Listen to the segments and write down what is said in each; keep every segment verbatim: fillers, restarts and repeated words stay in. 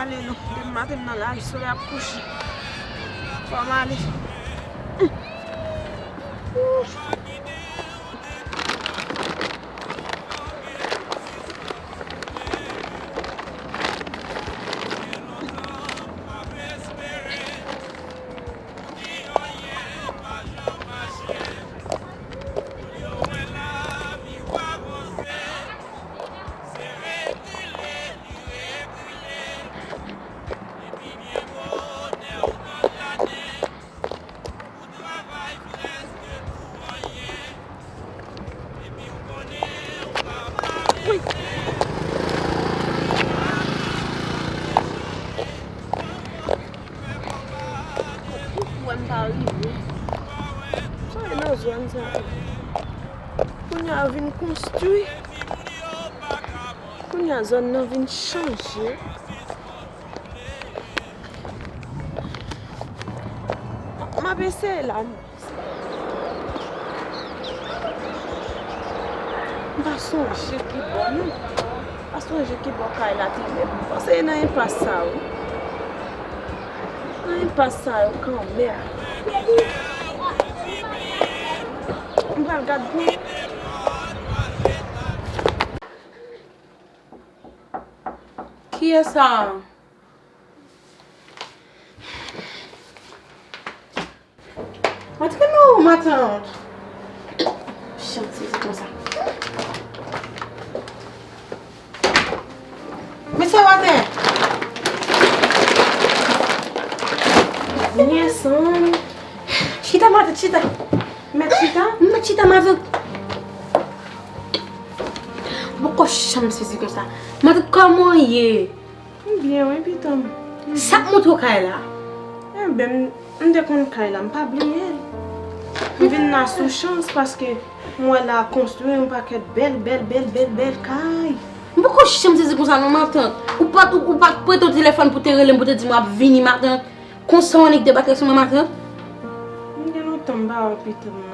Demen maten m nan lari, solèy ap kouche. Fò m ale. Wi. Pou wè m pa rive. Sa e nan zòn sa. Kounye a yo vin konstwi. Kounye a zòn nan vin chanje. M ap eseye la. M pa sonje ki bò non. M pa sonje ki bò kay la te ye. M panse e nan enpas sa yo. Nan enpas sa yo kanmenm. M pral gad pou. Kiyès sa? Antre non, matant. Janm sezi konsa. Met sa w atè. Byen sanm. Chita, matant, chita. Met chita? Met chita, matant. Poko janm sezi konsa. Matant, kòman w ye? M byen wi, pitit mwen. Sa k monte w kay la? Enben, m, m te konn kay la, m pa bliye l. M vin la sou chans paske m wè la konstwi yon pakèt bèl, bèl, bèl, bèl, bèl kay. M poko janm sezi konsa non, matant. Ou pa t, ou, ou pa t prete yon telefòn pou te rele m, pou te di m w ap vini, matant. Konsa w annik debake sou mwen, matant? M gen lontan m pa wè pitit mwen.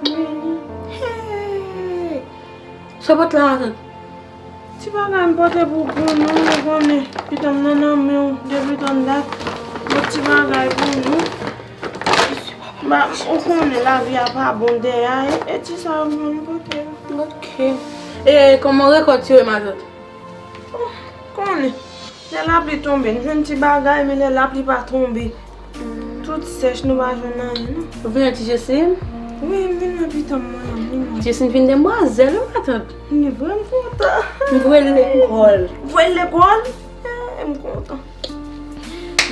M vini. Hey! Sa w pote la, matant? Ti bagay m pote pou ou non, ou konnen, pitit m nan nan men w depi tann dat. Yon ti bagay pou nou. Ba, ou konnen lavi a pa bon dèyè, e, e ti sa yo m pote. Ok. E kòman rekòt yo ye, matant? Oh, konnen. Lè lapli tonbe, n jwenn ti bagay, men lè lapli pa tonbe, tout sèch, nou pa jwenn anyen, non. Ou vin wè ti Joseline? Wi, m vin wè pitit mwen an, wi, mwen. Joseline vin demwazèl, wi, matant. Li vre, m kontan. M voye l lekòl. Voye l lekòl? Eh, m kontan.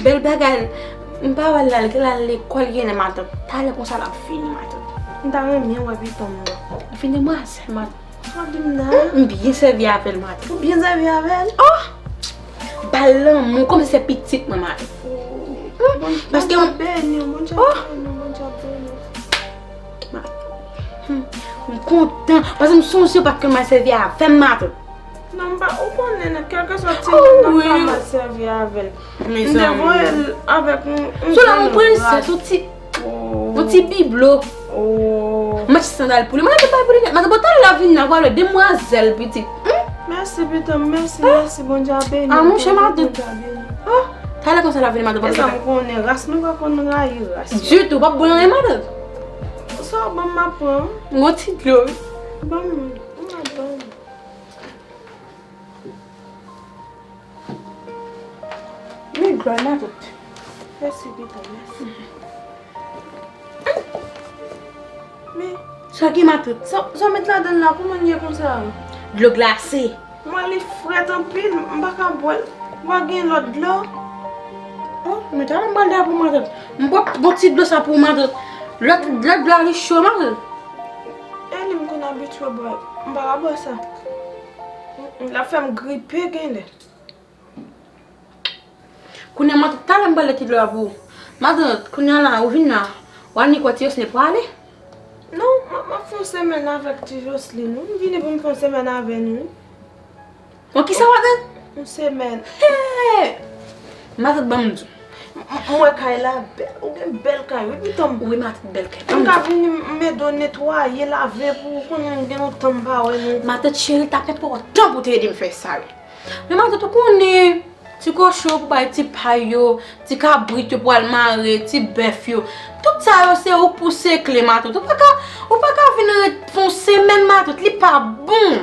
Bèl bagay. M pa wè l la, l gen l al lekòl, gen lè matant. Talè konsa l ap vini, matant. M ta renmen wè pitit mwen. Ou vin demwazèl, matant. Sa w di m nan? M byen sèvi avè l, matant. Ou byen sèvi avè l? Oh! Ba l lanmou kòmsi se pitit mwen, matant. Oh. Paske Bondye ap beni w, Bondye ap beni w, Bondye ap beni w. Ma-, hmm, m kontan. Paske m sonje pa t konn mal sèvi avè m, matant. Non, m pa, ou konnen, kèlkeswa ti moun nan ka mal sèvi avè l. M te voye l avèk yon, yon jèn ras. Yon ti, yon ti biblo. M achte sandal pou li. Mwen te bay pou li nèt. Matant, bon, talè l ap vin nan, vwala, demwazèl pitit. Hmm? Mèsi, pitit m, mèsi, mèsi, Bondye a beni w, Bondye a beni w. Ah, monchè, matant. Ah, talè konsa l ap vini, matant. E sa m konnen, ras nou pa konn rayi ras. Ditou, p ap bon anyen, matant. Sa w ban m, m ap pran. Yon ti dlo, wi. Ban m, ban m. Men dlo a, matant. Mèsi, pitit, mèsi. Men, sa gen, matant? Sa, sa w met ladan l la, kòman l ye konsa? Dlo glase. Mwen, li frèt anpil, m pa ka bwè l. Mwen gen lòt dlo. Oh, men talè m pral dèyè pou matant. M pran bon ti dlo sa pou matant. Lòt, lòt dlo a li cho, matant. E li m konn abitye bwè. M pa ka bwè sa. Mm, mm, l ap fè m gripe genlè. Kounye a, matant, talè m pral dèyè ti dlo a pou ou. Matant, kounye a la, ou vin la. W al ni kwè ti Joseline pou ale? Non, m ap, m ap fè yon semèn avèk ti Joseline, wi. M vini pou m fè yon semèn avè nou, wi. Bon, kisa, matant? Yon semèn. Hey! Matant, ban m di w. M, m, m wè kay la bèl. Ou gen bèl kay, wi, pitit m. Wi, matant, bèl kay. M ka vini, m, m ede w netwaye, lave pou ou, konnen m gen lontan m pa wè nou. Matant cheri, t ap enpòtan pou w te ede m fè sa, wi. Men matant, ou konnen, Ti kochon yo pou bay ti pay yo, ti kabrit yo pou al mare, ti bèf yo. Tout sa yo se ou k pouse kle matant. Ou pa ka, ou pa ka vin ret fè yon semèn matant, li pa bon.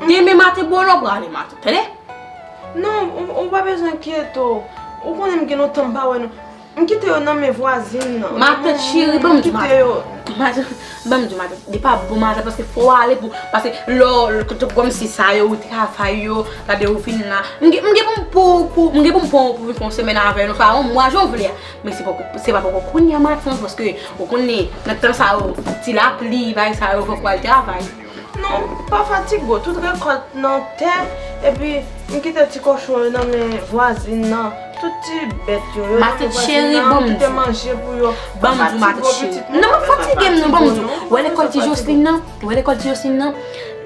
Demen maten bolo prale matant, tande? Non, ou, ou pa bezwen enkyete w. Ou konnen m gen lontan m pa wè nou. M kite yo nan men vwazin nan. Matant cheri, ban m di matant. Matant, ban m di matant. Li pa bon matant paske fò w ale pou, paske lè w, kòmsi sa yo, ou travay yo, gade ou vin la. M gen, m gen pou m, pou, pou, m gen pou m pran w pou vin fè yon semèn avè nou, swa yon mwa, jan w vle a. Men se poko, se pa poko kounye a matant, paske ou konnen, nan tan sa yo, ti lapli, bagay sa yo, fòk w al travay. Non, pa fatige w, tout rekòt nan tè, epi m kite ti kochon yo nan men vwazin nan, tout ti bèt yo, yo nan men vwazin nan, cheri, ban m kite manje pou yo. Pa fatige w, pitit mwen, pa fatige w. Non, fatige m non, ban m di w. Ou wè lekòl ti Jocelyn nan? Ou wè lekòl ti Jocelyn nan?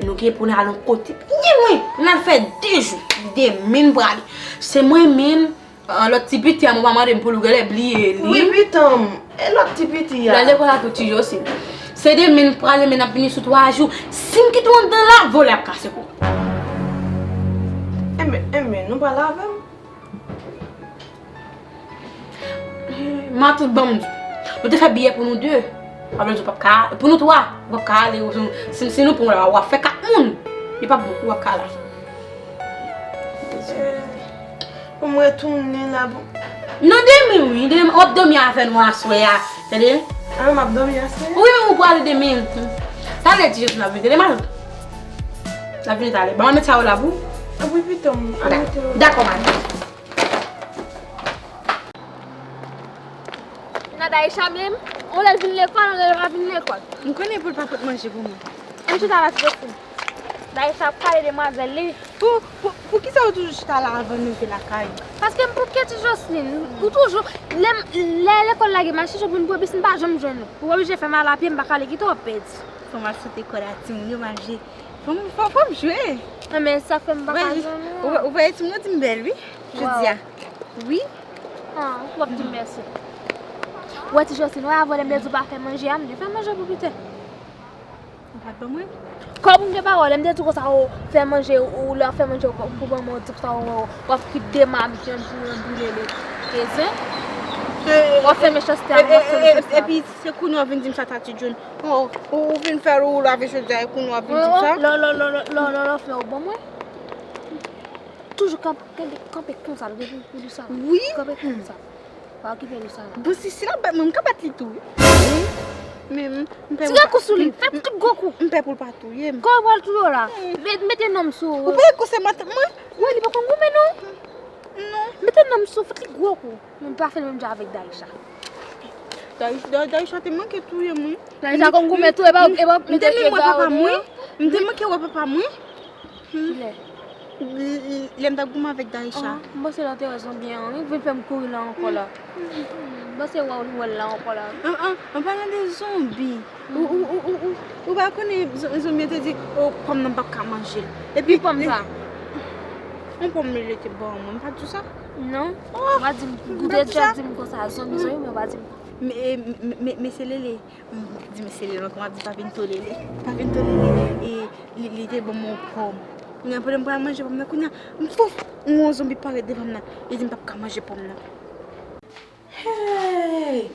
Nou gen pou n al yon kote byen lwen. N al fè de jou, demen n prale. Se mwen menm, An lòt ti piti a, mwen pa mande m pou l, ou genlè bliye li. Wi, pitit mwen. E lòt ti piti a? Lè lekòl la tou ti Josin. Se demen n prale, men n ap vini sou twa jou. Si m kite w anndan la, vòlè ap kase kou. Enben, enben, nou pral avè m? Matant, ban m di w. Nou te fè biyè pou nou de. Sa vle di w p ap ka, pou nou twa, w p ap ka ale, si, si nou pran w la, w ap fè kat moun. Li p ap bon, w ap ka la. Pou m retounen la pou... Non, demen wi, demen w ap dòmi avè nou aswè a, tande? Ah, m ap dòmi aswè? Wi, men ou prale demen. Talè ti Josin ap vini, tande, matant? L ap vini talè. Ban m met sa yo la pou ou. Ah, wi, pitit mwen, ann mete yo. Dakò, matant. Nan Daïcha menm, yon lè l vin lekòl, yon lè l pa vin lekòl. M konnen pou l pa pot manje pou mwen. M chita la, ti Josin. Daïcha ap pale demwazèl li. Pou, pou, poukisa ou toujou chita la anvan m rive lakay ou? Paske m bouke ti Jocelyn. Ou toujou, lè, lè lekòl la gen mache, chòp moun pwobis, m pa janm jwenn ou. Ou oblije fè m al apye, m pa ka ale kite w ap pèdi. Fò m al sote kòd a timoun yo, m al jwe. Fò m, fò, fò m jwe. Nan men sa fè m pa ka jwenn ou. Ou, ou, ou wè timoun yo di m bèl, wi. Jodi a. Wi. Ah, w ap di m mèsi. Ou wè ti Jocelyn, wè avè lè m te di w pa fè manje a, m te fè manje pou pita. Ou pa t ban mwen? Kòm ou gen pawòl, m te di w konsa, ou fè manje, ou lè w fè manje, ou pou ban mwen, ou di konsa, ou, ou ap kwit de mamit, pou yon brile li. E zen? W ap fè mechanste a, w ap fè mechanste a. Epi, se kounye a w vin di m sa, Tati John. Ou, ou, ou vin fè ou lave chòdyè a, e kounye a w vin di m sa? Lò, lò, lò, lò, lò, lò, lò, fè ou ban mwen. Toujou kanpe, kanpe, kanpe konsa, depi pou di sa. Wi. Kanpe konsa. Pa okipe li sa la. Bon, si, si l ap bat mwen, m ka bat li tou, wi. Men, m pè pou l pa. Tire kou sou li, fè ti gwo kou. M pè pou l pa touye m. Kòman w pral touye w la? Met, mete non m sou ou. Ou pa wè kou se matant mwen? Wi, li pa konn goumen non. Non. Mete non m sou, fè ti gwo kou. Mwen pa fè l menm jan avèk Daïcha. Daï-, Daï-, Daïcha te manke touye m, wi. Daïcha konn goumen tou, e pa, e pa, m te manke wè papa m, wi. M te manke wè papa m, wi. Kilè? Lè m t ap goumen avèk Daïcha. Ah, m panse lè w te wè zonbi an, wi, vin fè m kouri la ankò la. M panse wè w wè l la ankò la. An, an, an palan de zonbi, ou, ou, ou pa konnen zon-, zonbi an te di, o, pòm nan m p ap ka manje l. Epi pòm sa? Yon pòm li te ban mwen, m pa di w sa? Non. M pa di m goute, di m konsa, zonbi, zonbi, men w pa di m. Men, men, men, men se Lele. M di mesye Lele, kòman di pa vin to Lele. Pa vin to Lele, e li, li te ban m yon pòm. Kounye a, pandan m pral manje pòm nan, kounye a, m fouf, yon zonbi parèt devan m nan. Li di m p ap ka manje pòm nan. Hey!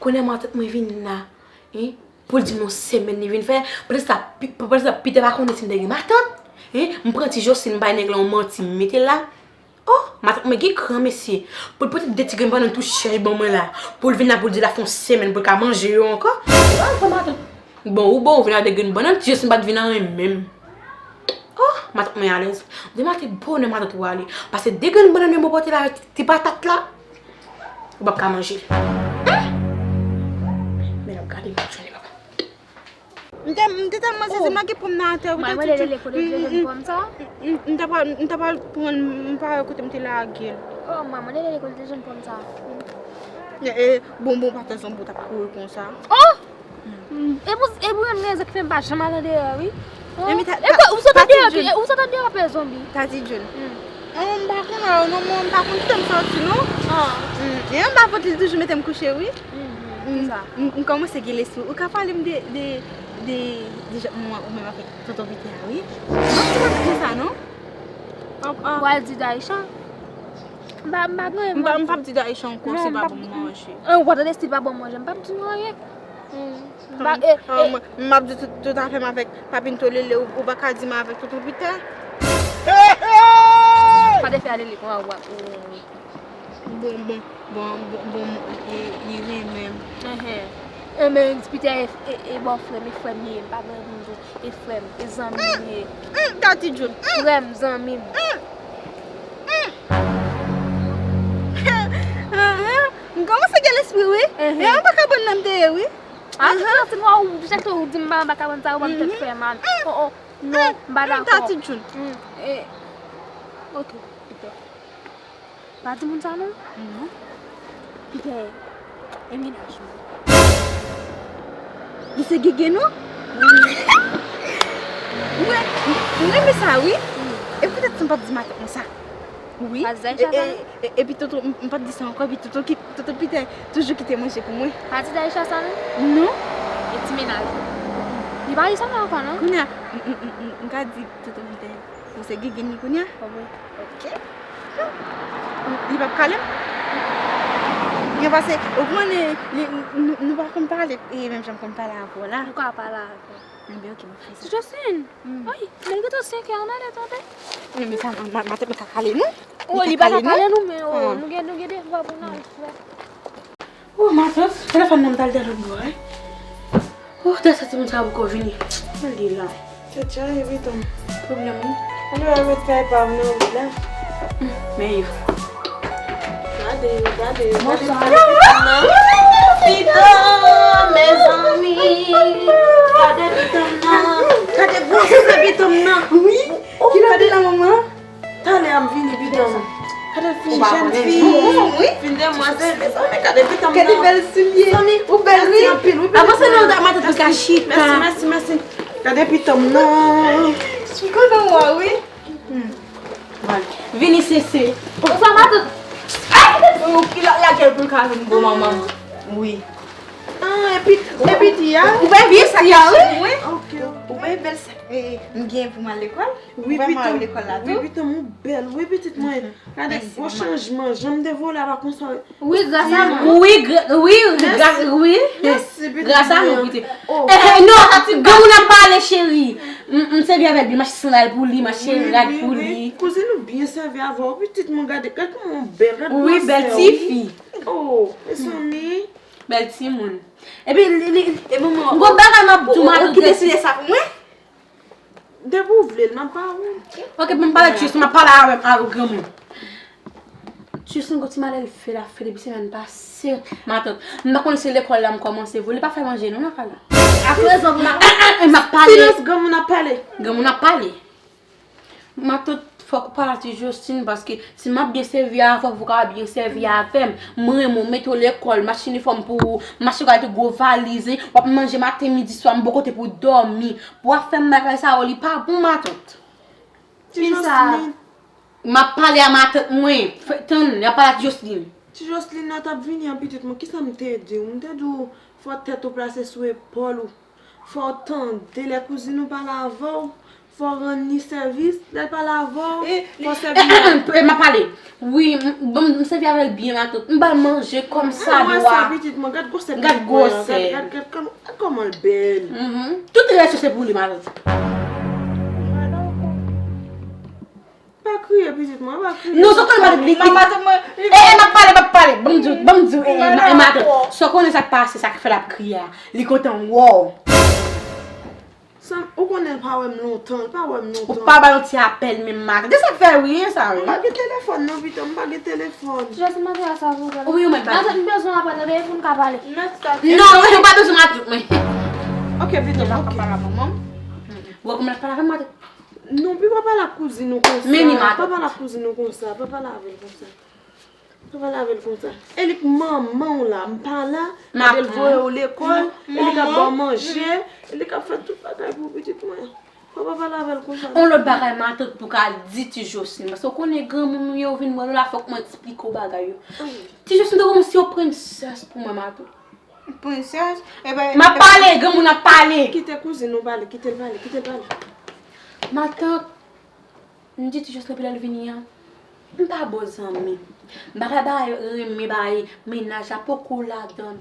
Kounye a, matant mwen vin la. Hein? Pou l di m yon semèn li vin fè. Pandan sa, pi-, pandan sa, Pita pa konnen si m te gen matant. Hein? M pran ti Josin, m bay nèg la yon manti, m mete l la. Oh, matant mwen gen kran, mesye. Pou l pote de ti grenn bannann tou chèch ban mwen la. Pou l vin la, pou l di l ap fè yon semèn pou l ka manje yo ankò. Al pran matant. Bon, ou bon, ou vin ak de grenn bannann, ti Josin pa t vin anyen menm. Oh, matant mwen alèz. Demen maten bonè matant ou ale. Pase de grenn bannann yo mwen pote la, ti patat la. Ou p ap ka manje l. Hein? Men l ap gade m, jwenn li, papa. M te, m te tèlman sezi, m lage pòm nan atè, wi, Tati John. M, m, m, m, m ta pral, m ta pral pran l, m pa wè kote m te lage l. Oh, manman, lè lekòl te jwenn pòm sa. E, e, bonbon pa fè zonbi t ap kouri konsa. Oh! E pou, e pou yon rezon ki fè m pa janm al andeyò, wi. Oh, e kwa, ou sot andeyò, ou sot andeyò pè zonbi. Tati John. Oh, m pa konn wè w non, mwen m pa konn kite m sòti non. E anba vant li toujou mete m kouche, wi. M, m, m kòmanse gen lespri. Ou ka pale m de, de, de, de jan ou menm avèk tonton Pita a, wi. M pa konn sa non. An, an. Ou al di Daisha? M pa, m pa gen anyen. M pa, m p ap di Daisha ankò, non, si l pa ban m manje. An, ou pa tande, si l pa ban m manje, m p ap di nou anyen. M pa, e, e. M ap di tout, tout afè m avèk Papito Lele, ou, ou pa ka di m avèk Tonton Pitè. Pa te fè a Lele konsa, ou, ou. Bon, bon, bon, bon, bon, li, li renmen m. Enhen. Enben, Pitè e, e, e bòfrè m, e frè m li ye, m pa gen moun tou. E frè m, e zanmi m li ye. Hum, hum, Tati Djoun. Frè m, zanmi m. Hum, hum. Aham, m kòmanse gen lespri, wi. Enhen. E anba kabann nan m te ye, wi. A, tout sa, ti mwa, ou, chak jou ou di m pa anba kabann sa, ou ban m tèt fè mal. Oh, oh, non, m pa dakò. Tati Djoun. Mm, eh, ok, Pitè. Pa di moun sa non. Non. Pitè, e mennaj ou. Li se Gigi, non? Wi. Mwen, mwen renmen sa, wi. E poutèt sa m p ap di matant mwen sa. Wi. Pa di Daisha sa non. E, e, epi tonton, m, m p ap di sa ankò, epi tonton ki, tonton Pitè toujou kite manje pou mwen. Pa di Daisha sa non. Non. E ti mennaj ou. Li pa di sa non ankò non. Kounye a, m, m, m, m, m ka di tonton Pitè. Ou se Gigi ni kounye a? Wi. Ok. Li p ap kale m? Byen pase, ou konnen, li, nou, nou pa konn pale, e menm jan m konn pale avè w la. Ou ka pale avè l. Enben, ok, m ap fè sa. Ti Joseline! Ay, men l gentan senkè, ann ale, tande? Men, men sa, ma, ma, matant mwen ka kale nou? Oh, li pa ka kale nou, men, oh, nou gen, nou gen devwa pou n al fè. Oh, matant, telefòn nan m t al dèyè lòt bò, wi. Oh, dèyè sa timoun sa poko vini. Mwen di la. Tchatcha, epi tonm. Pwoblèm, wi. Mwen dwe al met kay pa m nan wout la. Men yo. Gade yo, gade yo, gade pitom nan. Pitom, mezanmi. Gade pitom nan. Gade gwosè pitom nan. Wi. Oh, ki lòt gade la, manman? Talè a m vini, pitom. Gade l fin jèn fi. Fin demwazèl. Mezanmi, gade pitom nan. Gade bèl soulye. Ou bèl, wi. Avanse non, matant ou ka chita. Mèsi, mèsi, mèsi. Gade pitom nan. M kontan wè w, wi. Vini, Sese. Bonswa, matant. Ay, ou ki la, lage l pou l ka vin bon manman. Wi. Ah, epi, epi di a. Ou pa byen sa, wi. Ok. Ou pa bèl sa. Eh, m gen pou m al lekòl. Wi, pitom. Wi, pitom, ou bèl. Wi, pitit mwen. Gade gwo chanjman. Jan m te vole a pa konsa. Wi, gras a nou. Wi, gra-, wi, gra-, wi. Mèsi, pitit mwen. Gras a nou, pitit. Oh. Eh, eh, non, granmoun ap pale, cheri. M, m sèvi avè l byen, m achte sandal pou li, m achte rad pou li. Kouzin ou byen sèvi avè w, pitit mwen, gade, gade kòman w bèl, gade gwosè w. Wi, bèl tifi. Oh, mezanmi. Bèl timoun. Epi, li, li, e manman, m gon bagay m ap di w, matant. Ou ki deside sa pou mwen? Depi w vle l, m ap ba ou. Ok, ban m pale ak Tjus, m ap pale avè, avè granmoun. Tjus, gon ti malè l fè, l ap fè depi semèn pase. Matant, m pa konn si lekòl la m kòmanse vole, li pa fè manje non nan kay la. Aprezan, m ap pale. Silans, granmoun ap pale. Granmoun ap pale. Matant, fòk ou pale ak Ti Joseline, paske si m ap byen sèvi avè w, fòk ou ka byen sèvi avè m. Mwen renmen w, mete w lekòl, m achte inifòm pou ou, m achte gwo valiz, w ap manje maten, midi, swa, m ba w kote pou w dòmi. Pou w ap fè m bagay sa yo, li pa bon, matant. Ti Joseline. M ap pale a matant mwen. Fè, tann, y ap pale ak Joseline. Ti Joseline nan t ap vini an pitit mwen. Kisa m te di w? M te di w fò tèt ou plase sou epòl ou. Fò w tande lè kouzin ou pale avè w. Fò w rann li sèvis. Lè l pale avè w, fò w sèvi l. M ap pale. Wi, m, bon, m sèvi avè l byen, matant. M ba l manje kòmsadwa. Gad gwosè. Gad, gad, gad kòman l bèl. Tout rès yo se pou li, matant. Pa kriye, pitit mwen, pa kriye. Non, sa w konnen matant li, li, matant mwen, li, eh, eh, m ap pale, m ap pale. Ban m di w, ban m di w, eh, eh, matant. Sa w konnen sa k pase, sa k fè l ap kriye a. Li kontan wè w. Ou konnen l pa wè m lontan, l pa wè m lontan. Ou pa ba l yon ti apèl menm, matant. Se sa k fè wi, sa wi. M pa gen telefòn non, pitit, m pa gen telefòn. Jezi, matant sa pou wè. Wi, ou mèt ba. Matant, m bezwen apèl, tande, pou n ka pale. Non, mwen pa bezwen matant mwen. Ok, pitit, ok. Ou wè kòman l ap pale avè m, matant? Non, pi pa pale ak kouzin ou konsa. Men ni matant. Pa pale ak kouzin ou konsa, pa pale avè l konsa. Pa pale avè l konsa. E li k manman w la, m pa la, epi l voye w lekòl, e li k ap ba w manje, e li k ap fè tout bagay pou pitit mwen. Fò pa pale avè l konsa. On lòt bagay, matant, pou ka di Ti Joseline, paske w konnen granmoun ou ye, ou vin wè nou la, fòk mwen eksplike w bagay yo. Ti Joseline te kòmanse yon prensès pou mwen, matant. Prensès? Ebyen, m ap pale, granmoun ap pale. Kite kouzin ou pale, kite l pale, kite l pale. Matant, M di ti Jocelyn pou lè l vini an, m pa bon zanmi. M pa ka bay renmen bay mennaj la poko ladan.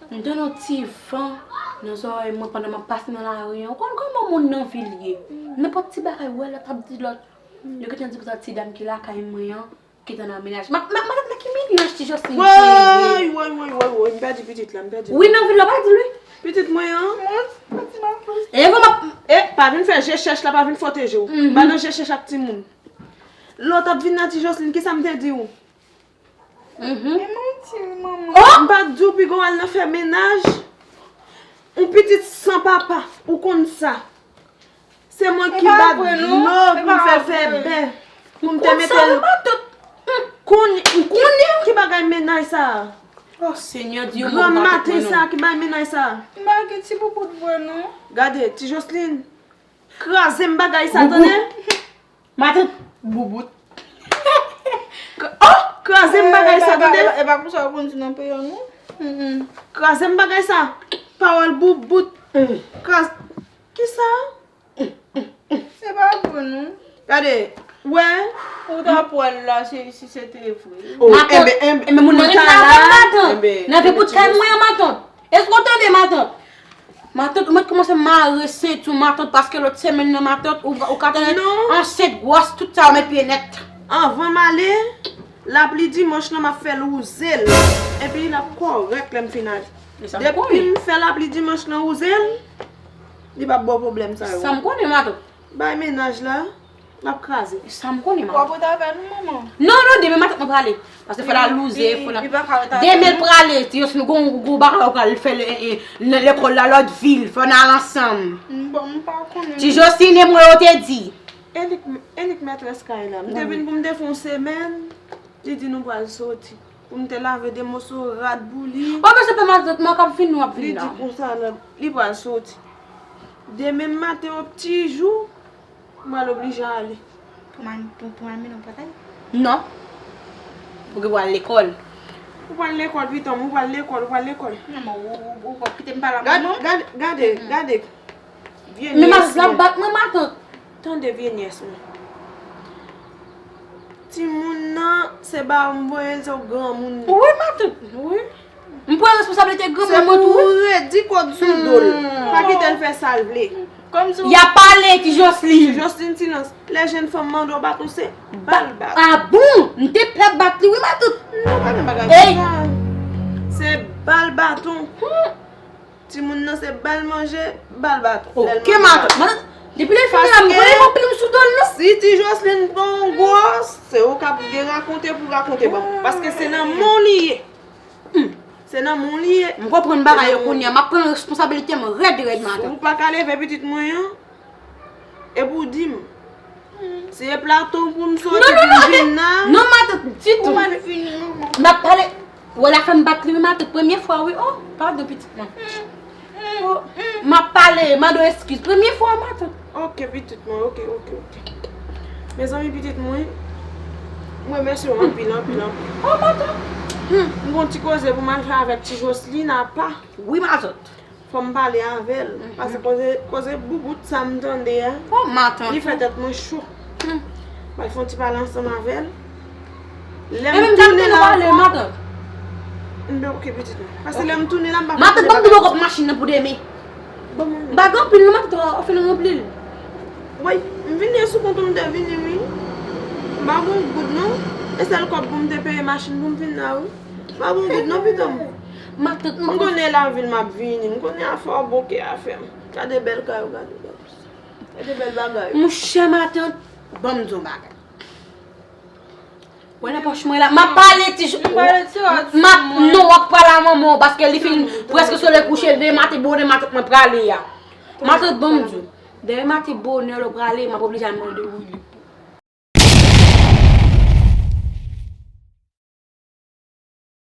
M tann yon ti van nan zòrèy mwen pandan m ap pase nan lari an. Ou konn kòman moun nan vil ye. Nenpòt ti bagay, ou wè lòt ap di lòt. Yo gentan di konsa ti dam ki lakay mwen an, ki te nan mennaj. Ma, ma, ma, ma ki mennaj ti Jocelyn te ye? Woy, woy, woy, woy, woy, m pèdi pitit la, m pèdi l. Wi, nan vil la, pa di l, wi. Pitit mwen an. Mwen, pitit mwen. E, bon, ma, e, pa vin fè je chèch la, pa vin fòte je w. Mhm. M pa nan je chèch ak timoun. Lè w t ap vin nan ti Jocelyn, kisa m te di w? Mhm. E manti, wi, manman. Oh! M pa t di w piga w al nan fè mennaj? Yon pitit san papa, ou konn sa. Se mwen ki bat dlo pou m fè fè bè. Pou m te mete l. Kounye, kounye ki bagay mennaj sa a? Oh, Senyè, di yo mwen pou maten sa a, ki bagay mennaj sa a? M pa gen ti boubout vre, non. Gade, ti Jocelyn, kraze m bagay sa, tande? Matant boubout. K-, oh, kraze m bagay sa, tande? E pa konsa yo konn di nan peyi an, non. Mm, mm. Kraze m bagay sa. Pawòl boubout. Mm. Kraz-, kisa? Se pa vre, non. Gade, wè. Ou ta pwal la, si, si se te vre. Oh, matant, enben, enben, enben, moun nan ret la avè m, matant. Nan vye bout kay mwen an, matant. Èske w tande, matant? Matant, ou mèt kòmanse mare senti w, matant, paske lòt semèn nan, matant, ou, ou ka tande ansent, gwòs, tout sa, ou mèt pye nèt. Anvan m ale, lapli dimanch lan, m ap fè l wouze l. Epi l ap kòrèk lè m fin ale. Depi m fè lapli dimanch lan wouze l, li p ap ba w pwoblèm sa yo. Sa m konnen, matant. Bay mennaj la, l ap kraze. Sa m konnen, matant. W ap rete avè nou, manman? Non, non, demen matant mwen prale. Paske fò l al wouze, fò l al. Demen l prale, ti Jocelyn gon, gon bagay yo pral fè nan lekòl la lòt vil, fò n al ansanm. M pa, m pa konnen. Ti Jocelyn e mwen yo te di. E li k, e li k mètrès kay la. M te vin pou m te fè yon semèn, li di nou pral soti. Pou m te lave de moso rad pou li. Bon, men se pa matant mwen k ap vin, nou ap vin la. Li di konsa, la, li pral soti. Demen maten, yon ti jou, m pral oblije ale. Pou m al, pou, pou m al mennen w pòtay? Non. Ou gen pou al lekòl. Ou pral lekòl, pitit mwen, ou pral lekòl, ou pral lekòl. Non, men ou, ou, ou, ou pap kite m pale ak manman m? Gade, gade, gade. Vye nyès mwen. Men m ap, l ap bat mwen, matant. Tande vye nyès mwen. Timoun nan, se ba ou m voye l, se yon granmoun. Wi, matant, wi. M pran responsablite granmoun mwen tou, wi. Se pou ou redi kòd sou do l. Hmm. Pa kite l fè sa l vle. Kòmsi w... Y ap pale, ti Jocelyn. Ti Jocelyn, silans. Lè jèn fanm mande w baton, se ba l baton. Ah bon? M te pè bat li, wi, matant. Non, pa gen bagay konsa. Ey! Se ba l baton. Hmm. Timoun nan se ba l manje, ba l baton. Lè l manje, ba l. Ok, matant. Matant, depi lè fini la, m konnen m ap plim sou do l, non. Si ti Jocelyn pran yon gwòs, se ou k ap gen rakonte pou rakonte ban m. Paske se nan men w li ye. Hmm. Se nan men w li ye. M konprann bagay yo kounye a. M ap pran responsablite m rèd, rèd, matant. Ou pa ka leve pitit mwen an. Epi w di m, se plato pou m soti pou m vin la. Non, matant, ditou. Ou mal fini, manman. M ap pale. Wè, l ap fè m bat li, wi, matant. Premye fwa, wi. Oh, padon, pitit mwen. Oh, m ap pale, mande w eskiz. Premye fwa, matant. Ok, pitit mwen, ok, ok, ok. Mezanmi, pitit mwen, m remèsye w anpil, anpil, anpil. Oh, matant. Hmm. M gon ti koze pou m al fè avèk ti Jocelyn apa. Wi, matant. Fò m pale avè l. Mhm. Paske koze, koze boubout sa m tande a, oh, matant, li fè tèt mwen cho. Hmm. M pral fè yon ti pale ansanm avè l. Lè m tounen la ankò, matant. M ben, ok, pitit mwen. Paske lè m tounen la, m pa... Matant, ban m de gwo kòb machin nan pou demen. Ban mwen. M pa gen anpil non, matant, ou fin ranpli l. Woy, m vini sou kont ou m te vini, wi. M pa gen yon goud non. E sèl kòb pou m te peye machin pou m vin la, wi. M pa gen yon goud non, pitit mwen. Matant, m konnen lavil m ap vini, m konnen afè w boke afè m. Gade bèl kay ou, gade, gade. Gade bèl bagay ou. Monchè, matant, ban m di w yon bagay. Wè nan pòch mwen la, m ap pale ti... M ap, non, w ap pale a manman w, paske li fin prèske solèy kouche, demen maten bonè matant mwen prale a. Matant, ban m di w. Demen maten bonè lè w prale, m ap oblije al mande w li.